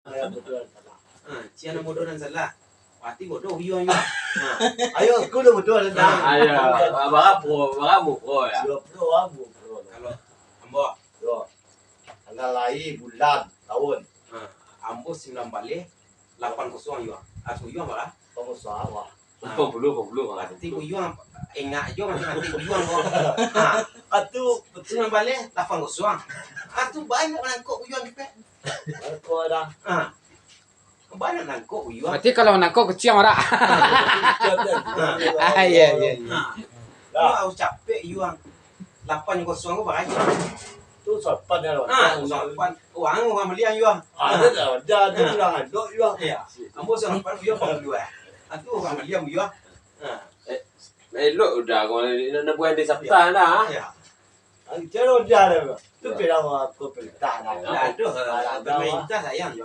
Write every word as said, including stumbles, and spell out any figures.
Ha, cian nan bodoh nan salah. Pasti bodoh Uyuang juo. Ha. Ayo, aku lah bodoh lah. Ha, ayo, ba-, bara pro, bara pro ya. Duo puluah ribu pro. Kalau ambo. Yo. Tanggal lahir, bulan, tahun. Ha, ambo sambilan baleh lapan kosong Uyuang. Aku Uyuang bara? Lapan kosong, wah. Lapan puluah, lapan puluah. Pasti Uyuang ingat jo mati-mati Uyuang ko. Ha. Atu sambilan baleh lapan kosong. Atu banyak manangkok Uyuang kepek. Aku ada. Ha. Banyak nangkok Uyuang. Berarti kalau nangkok kuciang ora? Ah, iya, iya, iya. Ha. Lah. Aku capek Uyuang. Lapan kosong ko baraja. Tu sopan ya, lawan. Ha, sopan. Wah, urang maliang Uyuang. Ada dah, ada, ada urang adok Uyuang. Iya. Ambo sopan Uyuang pangulu eh. Atu urang maliang Uyuang. Ha. Eh, elok udah ko nak buat di Sabta dah. Iya. Angkau udah dah. Tu pira aku perintah dah. Aduh, pemerintah sayang.